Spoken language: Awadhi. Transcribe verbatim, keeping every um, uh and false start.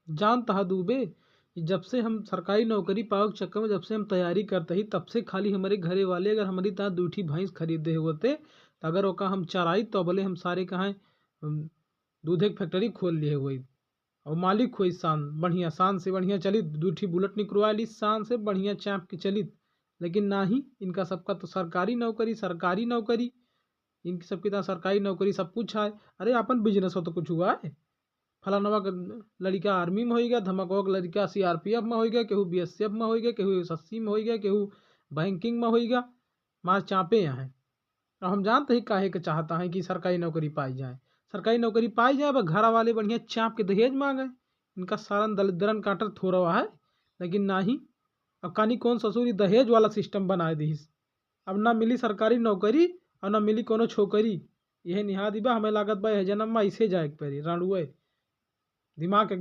जानत हा दुबे, जब से हम सरकारी नौकरी पावे के चक्कर में जब से हम तैयारी करत ही, तब से खाली हमरे घरे वाले अगर हमरी ता दुइ ठी भैंस खरीदे होते, त अगर ओका हम चराई, तो भले हम सारे कहाँ, अम, दूधे के factory खोल लिए होइत। और मालिक होइत शान, बढ़िया शान से बढ़िया चलित, दुइ ठी bullet निकरवा ली, शान से बढ़िया चाँप के चलित। लेकिन नाही, इनका सबका तो सरकारी नौकरी, सरकारी नौकरी, इनकी सबकी ता सरकारी नौकरी सब कुछ है। अरे, आपन business हो तो कुछ हुआ है? फलानवा के लड़िका army में होइगा, धमकवा के लड़िका C R P F में होइगा, केहू B S F में होइगा, केहू S S C में होइगा, केहू banking में होइगा, मार चाँपे यहाँ। अब हम जानत ही काहे के चाहत हैं कि सरकारी नौकरी पाई जाए, सरकारी नौकरी पाई जाए, बस घरा वाले बढ़िया चाँप के दहेज माँगे। इनका सारन दलिद्रन काटर थोरवा है, लेकिन नाही। अब कानी कौन ससुर ई दहेज वाला system बनाए दिहिस। अब ना मिली सरकारी नौकरी और ना मिली कोनो छोकरी। यह निहा दिबा, हमें लागत बा यह जन्म में ऐसे जाए के पड़ी, रांडुए। दिमाग एकदम